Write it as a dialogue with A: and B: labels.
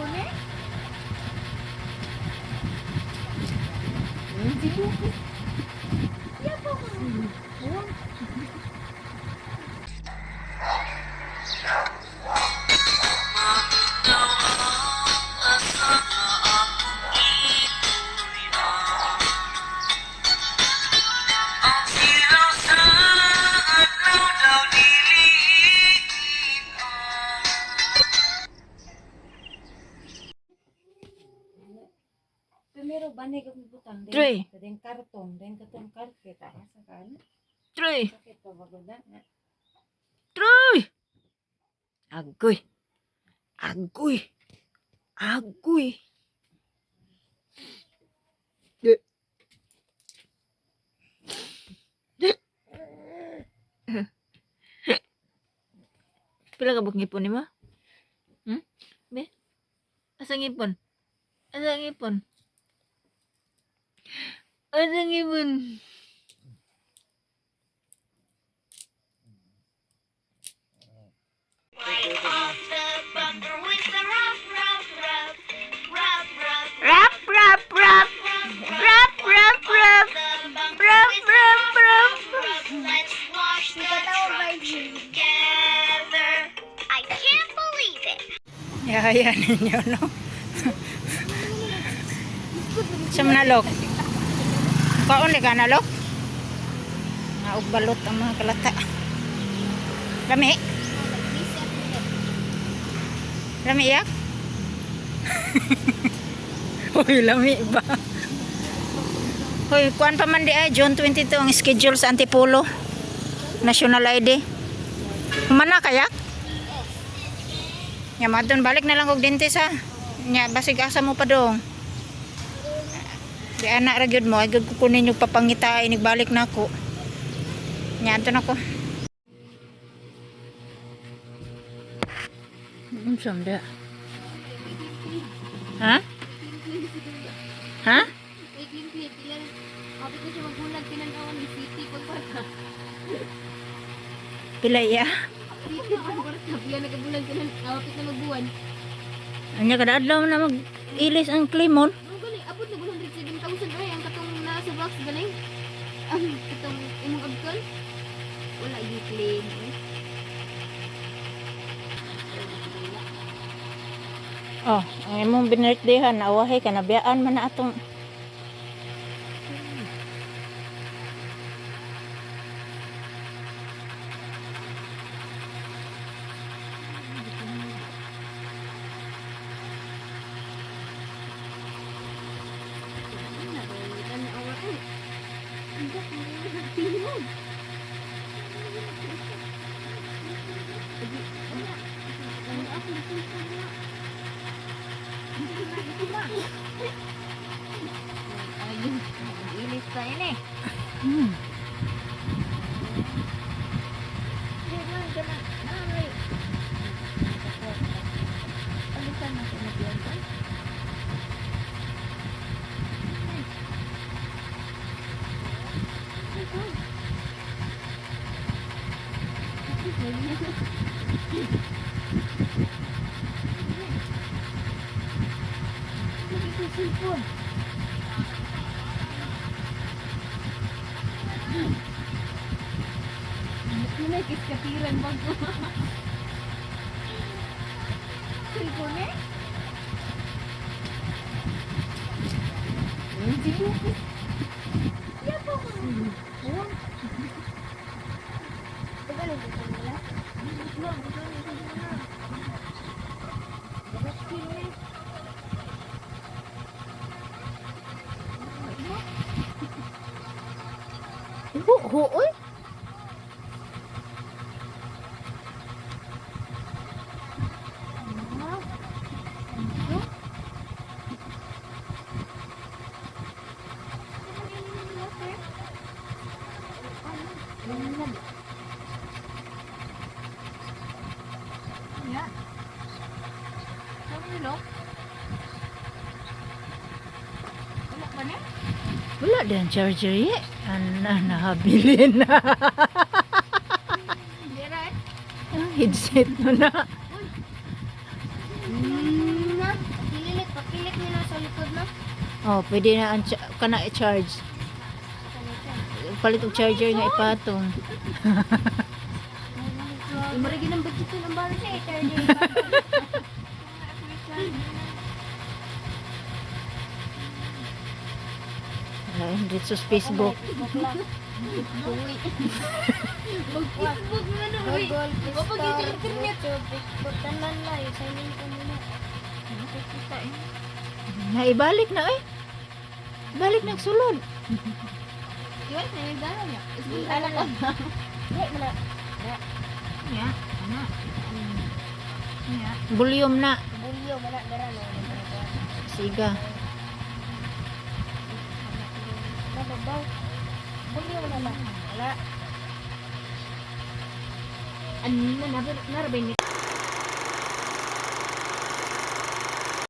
A: Cellphone eh?
B: Primero banay ka butang din.
C: Three.
B: Din karton, din katong carpet. Asa ka ano?
C: Three.
B: Sakit pa bago na.
C: Three. Agoy. Agoy. Agoy. De. De. Pila ka buk ngipon nimo? Be? Asa ngipon? Asa ngipon? Asa ngipon? Rap, rap, rap. Rap, rap, rap. Rap, rap, rap.
D: Let's wash the truck together. I can't believe it.
C: Yaya ninyo, no? Sa manalok. Kaon ka nalok? Naog balot ang mga kalata. Lami? Lami yak? Uy, lami ba? Hoy, kuan pa man di ay June 22 ang schedule sa Antipolo. National ID. Humana kayak? Nya madon balik na lang og dentist ha. Nya basig asa mo pa dong. Di anak ra gyud mo ay gyud ko kunin yung papangita balik na ako. Nya adto na ko. Unsa man da? Ha? Ha?
A: Wait, yung clip. Ilan? Kapit na siya magbulag. Tinanawan ni City pagparta.
C: Pila iya?
A: City pagparta. Pila nagabulag. Kapit na magbuwan.
C: Anya kada adlaw na mag ilis ang klimon.
A: Ang galing. Abot na 107,000 ay. Ang katong nasa box galing. Ang katong imong abtol. Wala yung claim. Eh.
C: Oh, ang imong binirthday-han awahe ka nabiyaan man na atong.
A: Tanawa eh. Ang ganda. Ayun, ilis pa yun eh. Palitan na sa nagyan ko. Cellphone. Pinagkiskatiran ba ko? Cellphone eh?
C: Hu hu oy. Wala din charger eh. Ana nahabili na. Ang headset mo na.
A: sa likod na.
C: Oh, pwede na ang kana i-charge. Palit og charger nga ipatong.
A: Imarigin ang budget ng bala.
C: Wala, dito sa Facebook.
A: Uy. Mag-Facebook na na, uy.
D: Google, Play
A: Kapag yung
D: Store,
A: internet.
D: YouTube, Facebook, tanan na. Sign in ko muna.
C: Na ibalik na eh. Balik na sulod.
A: Iwan na yung dala niya. Isbul dala lang.
D: Di, mana.
C: Ya, ana. Volume na.
D: Bulyo, mana. Dara, no.
C: Siga.
D: Nababaw. Bulyo, mana na. Wala.
A: Ano na, narabay ni